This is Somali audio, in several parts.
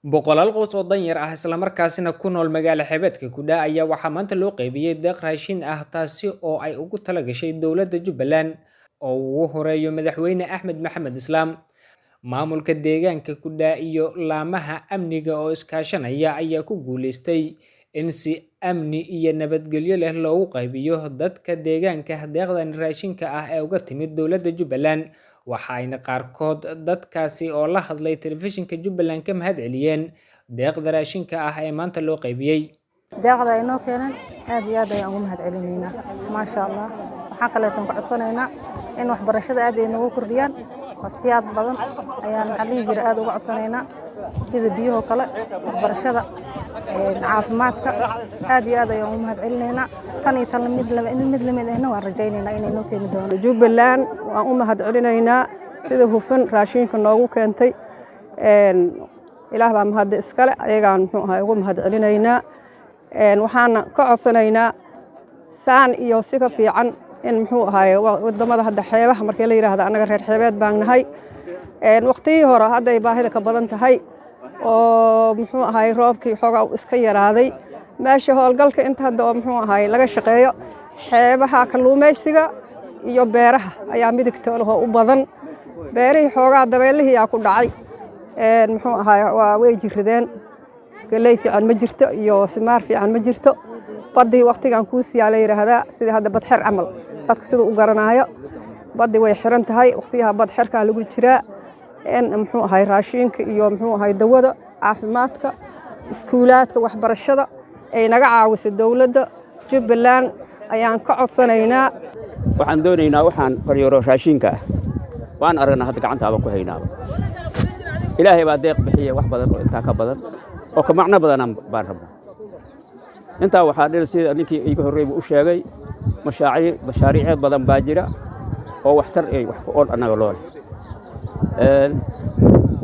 Boqolaal qoys oo danyar ah isla markaasina ku nool magaalo xeebeedka Kudhaa ayaa waxaa maanta loo qaybiyey deeq raashin ah, taasi oo ay ugu talagashay dowladda Jubbaland oo ugu horeeyo Madaxweyne Axmed Maxamed Islaam. Maamulka deegaanka Kudhaa iyo laamaha amniga oo iskaashanaya ayaa ku guuleystay in si amni iyo nabadgelyo leh loogu qaybiyo dadka deegaanka deeqdan raashinka ah ee uga timid dowladda Jubbaland. Waxa ayna qaarkood dadkaasi oo la hadlay telefishinka Jubbaland ka mahad celiyeen deeqda raashinka ah ee maanta loo qaybiyey. Deeqda ay noo keeneen aad iyo aad ayaan ugu mahad celinaynaa, maasha Allah. Waxaa kaleeton ka codsanaynaa in waxbarashada aad ay noogu kordhiyaan. Codsiyaad badan ayaan, maxaa dhihi jira, aad uga codsanaynaa, sida biyahoo kale, waxbarashada, caafimaadka. Aad iyo aad ayaan ugu mahad celinaynaa. Tan iyo tan mid lamid ahna waan rajaynaynaa inay noo keeni doonaan. Jubbaland waan u mahad celinaynaa sida hufan raashinka noogu keentay. Ilaah baa mahadda iskale, ayagaan muxuu ahay ugu mahad celinaynaa. Waxaana ka codsanaynaa saan iyo si ka fiican in, muxuu ahaye, wadamada hadda xeebaha markii la yidhaahdo, annaga reer xeebeed baan nahay. Waqtiyihii hore hadday baahida ka badan tahay oo, muxuu ahaye, roobkii xoogaa uu iska yaraaday, meesha howlgalka inta hadda oo, muxuu ahaye, laga shaqeeyo xeebaha kalluumaysiga iyo beeraha ayaa midigta lehoo u badan. Beerihii xoogaa dabeelihii yaa ku dhacay, muxuu ahaye, waa way jirideen, galey fiican ma jirto iyo simaar fiican ma jirto. Baddii waqtigan kuusiyaa la yidhaahdaa, sidii hadda badxer camal dadka siduu u garanaayo, baddi way xiran tahay, waqtiyaha bad xerkaa lagu jiraa. In, muxuu ahay, raashinka iyo, muxuu ahay, dawada caafimaadka, iskuulaadka, waxbarashada ay naga caawisay dowladda Jubbaland ayaan ka codsanaynaa. Waxaan doonaynaa waxaan koryooro raashinka ah waan aragnaa hadda, gacantaaba ku haynaaba. Ilaahay baa deeq bixiya, wax badan oo intaa ka badan oo ka macno badanaan baan rabnaa. Intaa waxaa dhir, sida ninkii iiga horreeyba u sheegay, mashaariiceed badan baa jira oo waxtar ay wax ku ool annaga loo leh.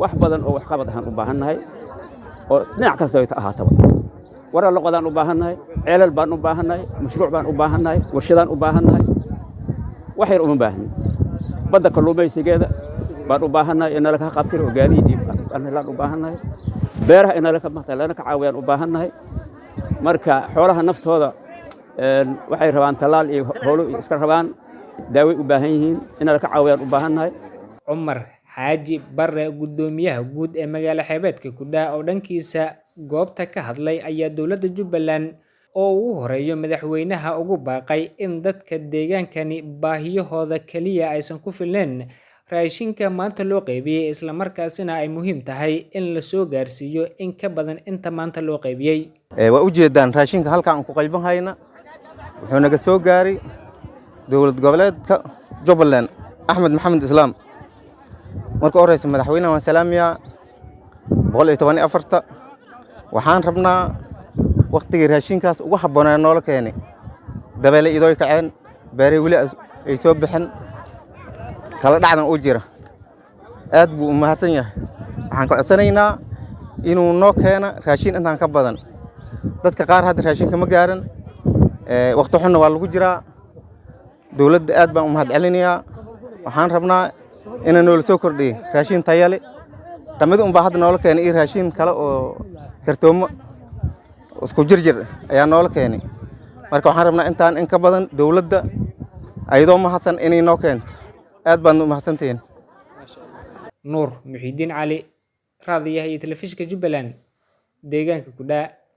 Wax badan oo waxqabad ahaan u baahannahay oo dhinac kasta ay ahaataba. Warar loqodaan u baahannahay, ceelal baan u baahannahay, mashruuc baan u baahannahay, warshadaan u baahannahay. Wax yar uma baahnin. Badda kalluumaysigeeda baan u baahannahay in nala ka qabtiro oo gaadiid iyo aan u baahannahay. Beeraha in nala ka maqta lana ka caawiyaan u baahannahay. Marka xoolaha naftooda waxay rabaan tallaal iyo howlo iska rabaan, daaway u baahan yihiin, in nala ka caawiyaan u baahannahay. Cumar Xaaji Bare, guddoomiyaha guud ee magaalo xeebeedka Kudhaa, oo dhankiisa goobta ka hadlay, ayaa dowladda Jubbaland oo ugu horeeyo madaxweynaha ugu baaqay in dadka deegaankani baahiyahooda kaliya aysan ku filneyn raashinka maanta loo qaybiyey, isla markaasina ay muhiim tahay in la soo gaarsiiyo in ka badan inta maanta loo qaybiyey. Waa ujeedaan raashinka halkaan ku qayban hayna wuxuu naga soo gaaray dowlad goboleedka Jubbaland, Axmed Maxamed Islaam. Marka horeysa madaxweynaha waan salaamayaa 114-ta. Waxaan rabnaa waktigii raashinkaas ugu habboonaa noola keenay. Dabeele idooy kaceen, beeray weli ay soo bixin, kala dhacdan u jira. Aad buu u mahadsan yahay. Waxaan ka codsanaynaa inuu noo keeno raashin intaan ka badan. Dadka qaar hadda raashinka ma gaaran, waqti xunna waa lagu jiraa. Dowladda aad baan u mahad celinayaa. Waxaan rabnaa inaa noola soo kordhiyo raashin tayale. Qamadi unbaa hadda noola keenay iyo raashin kale oo kartoomo isku jirjir ayaa noola keenay. Marka waxaan rabnaa intaan in ka badan dowladda ayadoo mahadsan inay noo keento. Aad baad u mahadsantihiin. Nuur Muxiidiin Cali, raadiyaha iyo telefishinka Jubbaland, deegaanka Kudhaa.